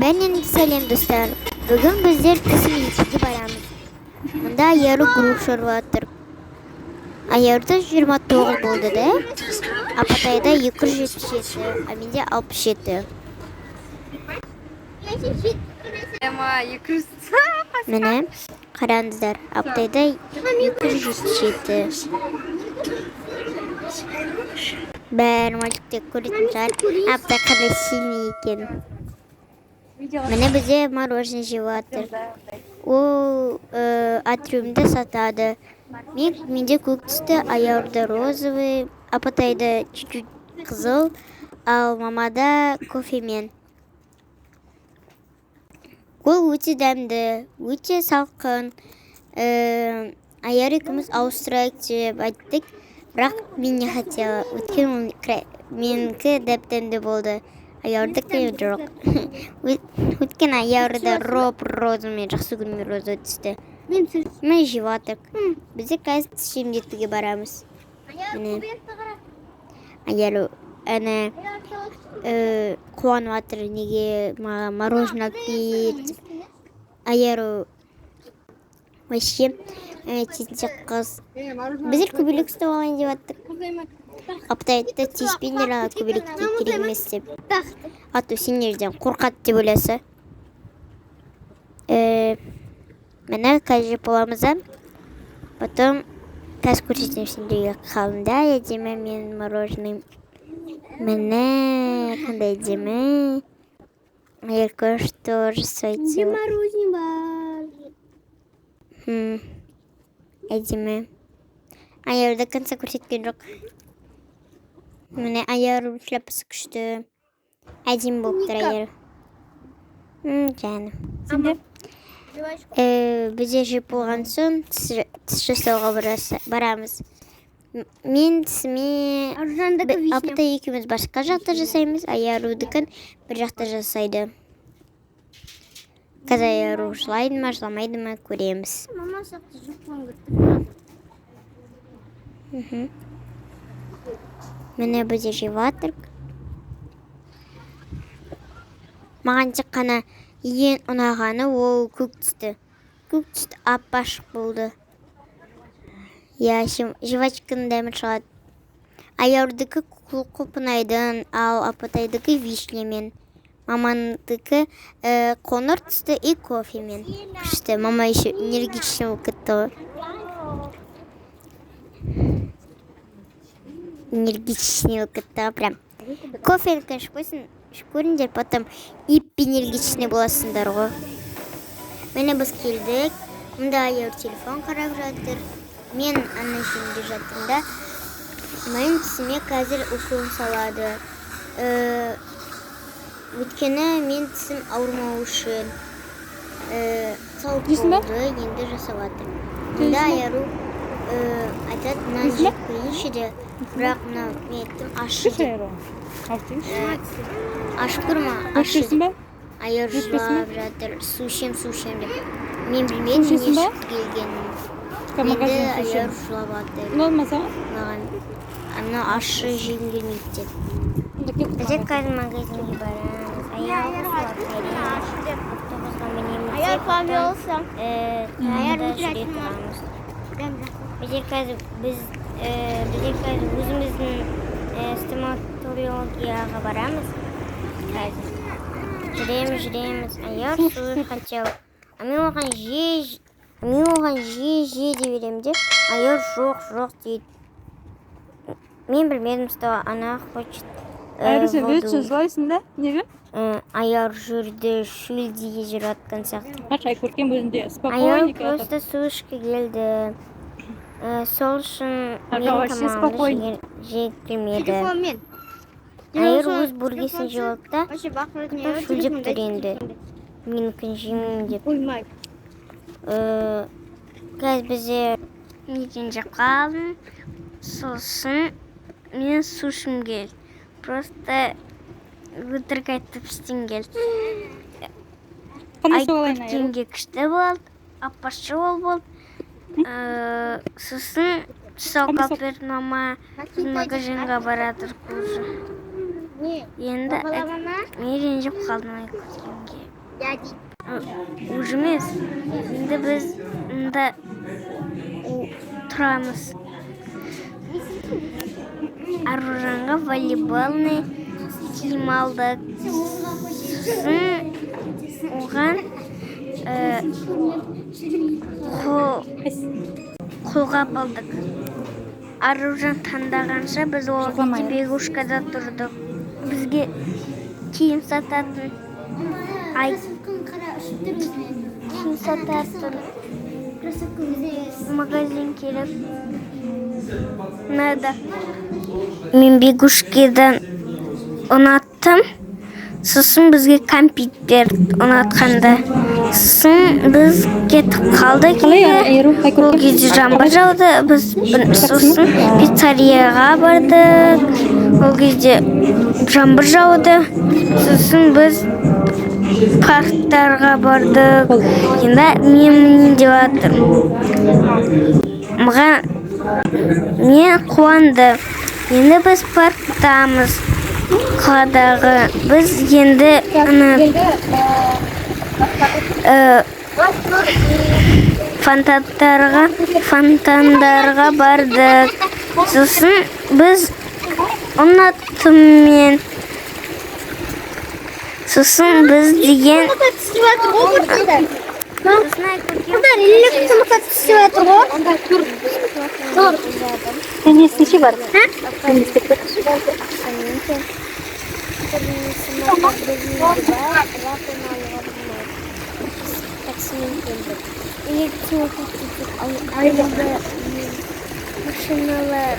Бәрінен сәлем, достар! Бүгін біздер тісімізге барамыз. Мында Аяру груша ұрып жатыр. Аяруда 29 болды да. Апатайда 277, а менде 67. Ема 200. Міне, қараңыздар, Апатайда 277. Бәрі мальчиктер көретін шығар. Апатай қандай сильный екен. Міне, бізде мороженое жеп жатыр. Ол атриумда сатады. Менде көк түсті, Аяруда розовый, Апатайда чуть-чуть қызыл, ал мамада кофемен. Ол өте дәмді, өте салқын. Аяр екеуміз ауыстырайық деп айттық, бірақ мен не хотела. Өйткені ол менікі дәп-дәмді болды. Аярдікі жоқ. Өйткені Аярда роп розовый, мен жақсы көрмеймін розовый түсті. Міне, жеп жатырық. Бізде қазір тіс емдетуге барамыз. Міне. Аяр әне қуанып жатыр, неге маған мороженое алып берді деп. Аяру вообще тентек қыз. Біздер көбелек ұстап алайын деп жаттық. Апатай айтты, тиіспеңдер ана көбелекке, керек емес деп. А то сендерден қорқады деп ойласа. Міне, қазір жеп боламыз да. Потом қазір көрсетемін сендерге, қандай әдемі менің мороженым. Міне, қандай әдемі. Аяр что жасайды. Мороженое бар. Әдемі. Аяр до конца көрсеткен жоқ. Міне, Аяр шляпасы күшті. Әдемі болып тұр Аяр. Жаным. Сендер? Бізде жеп болған соң тіс жасауға барамыз. Мен тісіме Аружандікі вишня. Апатай екеуміз басқа жақта жасаймыз, Аярудікін бір жақта жасайды. Қазір Аяру жылайды ма, жыламайды ма, көреміз. Мама сияқты жеп қойғым келіп. Міне, бізде жеп жатырық. Маған тек қана ең ұнағаны ол көк түсті. Көк түсті ап-ашық болды. Иә, жвачканың дәмі шығады. Аярудікі құлпынайдың, ал Апатайдікі вишнямен. Мамандікі қоңыр түсті и кофемен. Күшті. Мама еще энергичный болып кетті ғой. Энергичный болып кетті ғой прям. Кофені ішіп қойсын, ішіп көріңдер, потом ип энергичный боласыңдар ғой. Міне, біз келдік. Мында Аяр телефон қарап жатыр. Мен ана жерде жаттым да. Менің тісіме қазір укол салады. Өйткені мен тісім ауырмау үшін. Салып Жейсің бе? болды, енді жасап жатыр. Мында Аяру айтады, мынаны Жейсің бе? жеп көрейінші де. Бірақ мына мен айттым, ащы деп. Ашып көрме, ащы Жейсің деп. бе? Аяр Жетпесін бе? жылап жатыр, су ішем, су ішем деп. Мен білмедім Су не ішесің бе? ішіп келгенін. Енді Магазин су Аяр ішемін. жылап жатыр. Ұнады ма саған? Маған мына ащы жегім келмейді деп. Онда кет. Біздер қазір магазинге барамыз. Аяр автобусқа мінеміз. Аяр де, потом, повелся. Тағы да Аяр жүре тұрамыз. Біздер қазір біздер қазір өзіміздің стоматологияға барамыз. Қазір жүреміз, жүреміз. Аяр су хотел. А мен оған же, мен оған же, же деп беремін де, Аяр жоқ, жоқ дейді. Мен білмедім, что она хочет Айру, сен воду. вечно жылайсың да? Неге? Аяр жүрді, шөлдей жүріп жатқан сияқты. Қаша, Айкөркем өзінде Аяр спокойненько жатыр. просто су ішкі келді. Сол үшін Ага, менің вообще тамағымды спокойно. жеп келмеді. Телефонмен. Аяр өз бургерсін жеп алды да, Вообще бақыратын потом шөлдеп тұр енді. Менікін жемеймін деп. Қоймайды. Қазір бізде неден жеп қалдым. Сосын мен су ішкім келді. Просто өтірік айтып ішкім келді. Қандай су алайын, Айру? Айкөркемге күшті болды, апашы ол болды. Сосын сок Қандай алып сок? берді мама. Біз магазинға баратырық уже. Не? Енді Балама ма? Мен ренжіп қалдым Айкөркемге. Я дейді. Уже емес. Енді біз мында тұрамыз. Аружанға волейбольный киім алдық. Сосын оған қолғап алдық. Аружан таңдағанша, біз ол Жоқламай. кезде бегушкада тұрдық. Бізге киім сататын ай Кроссовканы қара, ұшып тұр өзінен. киім сататын Кроссовка өзіне. магазин керек. Надо. Мен бегушкадан ұнаттым. Сосын бізге кәмпит берді ұнатқанда. Сосын біз кетіп қалдық. Қалай, Үйге. Айру, Ол Айкөркем? кезде жаңбыр жауды. Біз сосын пиццерияға бардық. Ол кезде жаңбыр жауды. Сосын біз парктарға бардық. Енді мен мінейін деп жатырмын. Маған мен қуанды. Енді біз парктамыз. Қаладағы біз енді ана фонтандарға бардық. Сосын біз ұнаттым мен. Сосын біз деген Түсіп жатыр ғой бір. Сосын Айкөркем Қыздар, электр самокат түсіп жатыр ғой. Тұр. Денесі неше бар? Ақшамен тең. Самокат біздің бар, бірақ оны алуға болмайды. Біз таксимен келдік. Электр самокат алды, машиналар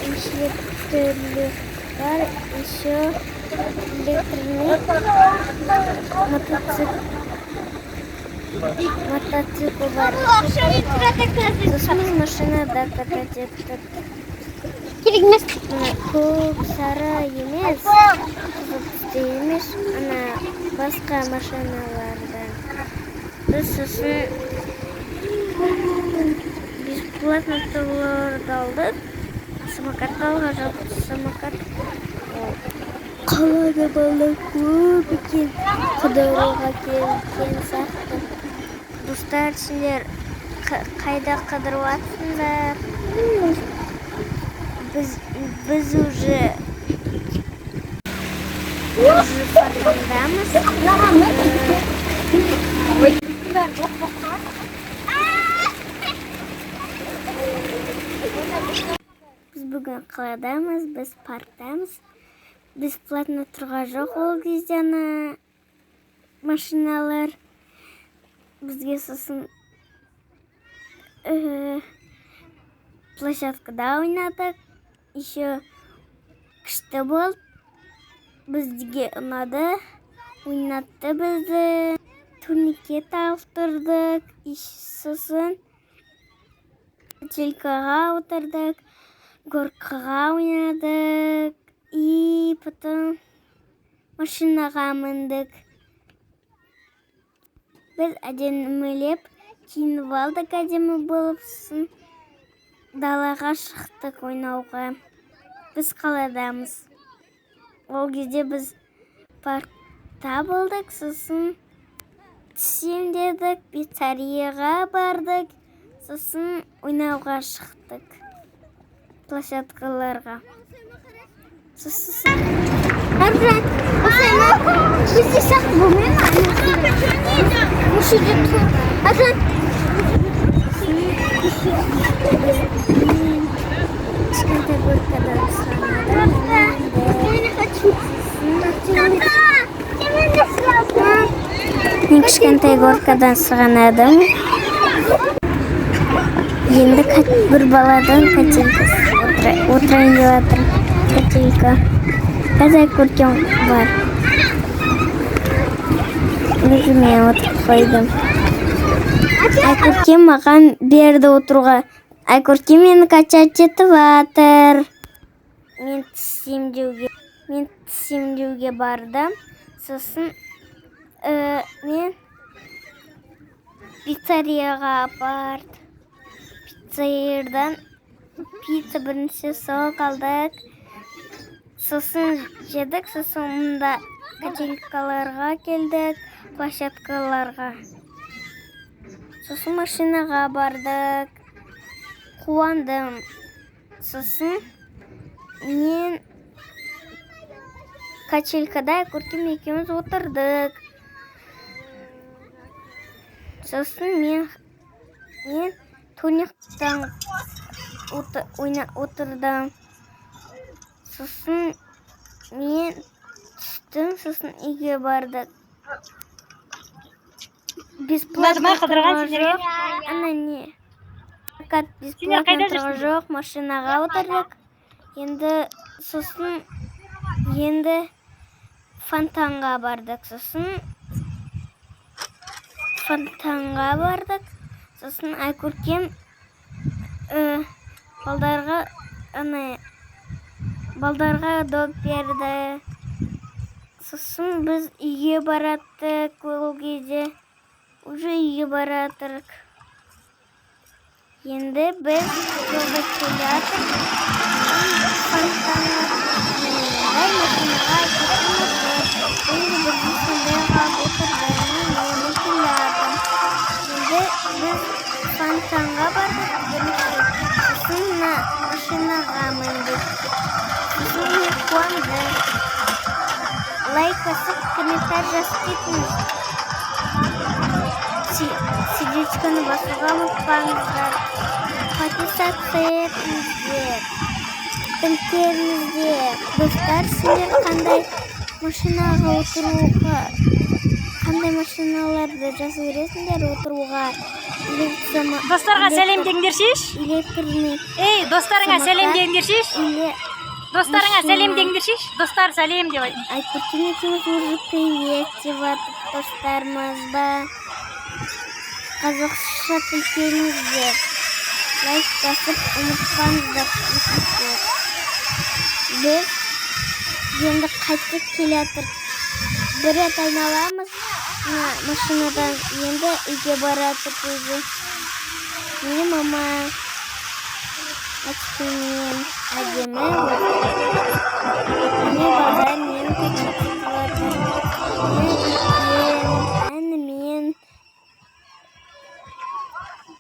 неше түрлі бар, еще электронный мотоцикл бар. Сосын біз машинада катать еттік. Керек емес. Мына көк, сары емес, қызыл түсті емес, ана басқа машиналардан. Біз сосын бесплатно турларды алдық. Самокатты алған жоқпыз. Самокат қалада балалар көп екен. Қыдыруға келген сияқты. Достар, сендер қайда қыдырып жатсыңдар? Біз уже фонтандамыз. Біз бүгін қаладамыз, біз парктамыз. Бесплатно тұрған жоқ ол кезде ана машиналар. Бізге сосын площадкада ойнадық. Еще күшті болды. Бізге ұнады. Ойнатты бізді. Турникке тағып тұрдық. И сосын качелькаға отырдық. Горкаға ойнадық. И потом машинаға міндік. Біз әдемілеп киініп алдық, әдемі болып, сосын далаға шықтық ойнауға. Біз қаладамыз. Ол кезде біз паркта болдық, сосын түсем дедік, пиццерияға бардық, сосын ойнауға шықтық площадкаларға. Сосын Аружан, бізде сияқты болмай ма? Осы жерде тұр. Аружан. Мен кішкентай горкадан сұрамадым. Я не хочу. Мен кішкентай горкадан сырғанадым. Енді бір баладан качелька отырайын деп жатыр. Качелька. Қазір көркем бар. Өзіме отырып қойдым. Айкөркем маған берді отыруға. Айкөркем мені качать етіп жатыр. Мен тіс емдеуге бардым. Сосын мен пиццерияға апарды. Пиццериядан пицца, бірінші сок алдық. Сосын жедік, сосын мында качелькаларға келдік, площадкаларға. Сосын машинаға бардық. Қуандым. Сосын мен качелькада Көркем екеуміз отырдық. Сосын мен турниктан отырдым. Сосын мен түстім, сосын үйге бардық. Ұнады ма Бесплатно қыдырған тұрған сендерге? жоқ. Ана не? Прокат бесплатно қайда тұрған жүрсіңдер? жоқ, машинаға отырдық. Енді сосын енді фонтанға бардық. Сосын фонтанға бардық. Сосын Айкөркем балдарға, ана балдарға доп берді. Сосын біз үйге бараттық. Ол кезде уже үйге баратырық. Енді біз жолда келе жатырмыз. Фонтанға, мындай машинаға Айкөркем отыр. Енді бірге сондайға отырды. Мен келе жатырмын. Енді біз фонтанға бардық бірінші. Сосын мына машинаға міндік. Сосын мен қуандым. Лайк басып, комментарий жазып кетіңіз. Сердечконы басуға ұмытпаңыздар. Подписаться етіңіздер. Тіркеліңіздер. Достар, сендер қандай машинаға отыруға, қандай машиналарды жақсы көресіңдер отыруға? Достарға сәлем деңдершейші. Электрный Ей, достарыңа сәлем самокат деңдершейші. или Достарыңа машина. сәлем деңдершейші. Достар, сәлем деп айт. Айкөркем екеуміз уже привет деп жатып достарымыз ба. Қазақша тіркеліңіздер. Лайк басып ұмытпаңыздар. Біз енді қайтып келе жатыр. Бір рет айналамыз мына машинадан. Енді үйге баратып уже. Міне мама очкимен әдемі. Міне балдар мені качать етіп жатыр. Міне үлкен әні мен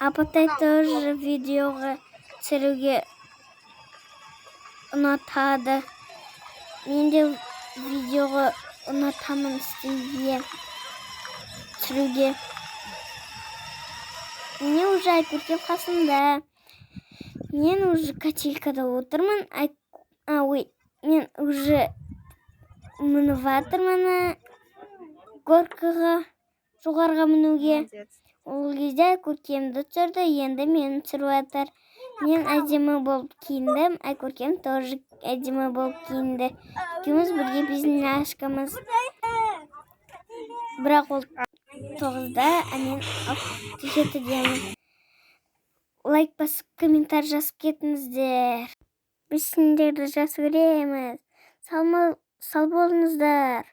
апатай тоже видеоға түсіруге ұнатады. Мен де видеоға ұнатамын істеуге, түсіруге. Міне, уже Айкөркем қасымда. Мен уже качелькада отырмын. А, ой, мен уже мініп жатырмын горкаға, жоғарыға мінуге. Молодец. Ол кезде Айкөркемді түсірді, енді мені түсіріп жатыр. Мен әдемі болып киіндім, Айкөркем тоже әдемі болып киінді. Екеуміз бірге близняшкамыз. Бірақ ол 9-да, а мен 7-демін. Лайк басып, комментарий жазып кетіңіздер. Біз сендерді жақсы көреміз. Сау болыңыздар.